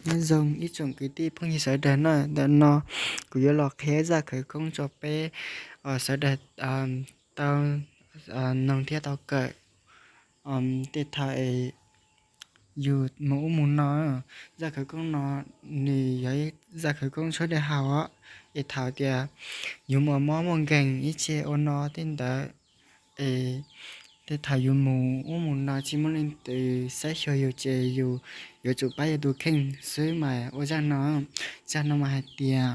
Nyob zoo ib tsoom kwv tij phooj ywg sawv daws na, ntawm no kuv yuav los qhia zaj khawv koob rau peb sawv daws tau noog thiab tau kawm. Tej thaum es yus mus ub mus no, zaj khawv koob no nws yog zaj khawv koob tshuab dej haus os. Es thaum tias yus muaj mob muaj nkeeg ib ce ua no tej ntawd, es tej thaum yus mus ub mus no tsis muaj leej twg saib xyuas yus ces yus yuav tsum pab yus tus kheej xwb mas ua zaj no. Zaj no mas hais tias,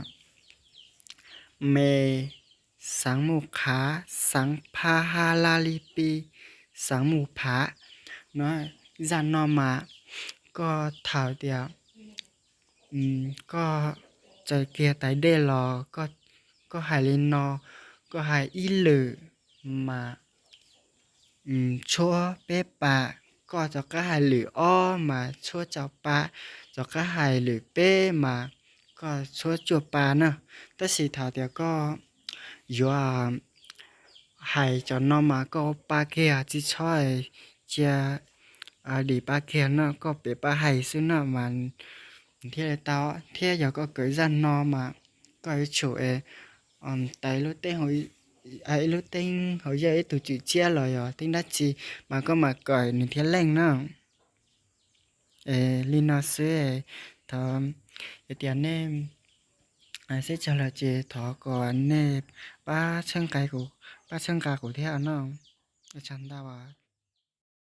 me xaav mus qhav, xaav phab hab laj lij pib, xaav mus phav no. Zaj no mas koj thaum tias koj txawm kiag tais dej los koj hais li no, koj hais ib lwm mas tshuab peb pas, koj rov qab hais lwm ob mas tshuab rau pas, rov qab hais lwm peb mas koj tshuab cuaj pas na. Tab sis thaum tias koj yuav hais cov no mas koj ua pa kiag, tsis txhob cia dim pa kiag no, koj pem pa hais xwb no mas thiaj li tau. Thiab yog koj kawm zaj no mas koj yuav tsum tais lub teeb, ib lub teeb hauv yaj ib tug tswm tsiab los yog teeb dab tsi mas koj mam kawm nws thiaj leej na. Li no xwb, thov, yog tias nej xeb tsaug lawm ces thov kom nej pab txhawb nqa kuv thiab no. Ua tsaug ntau.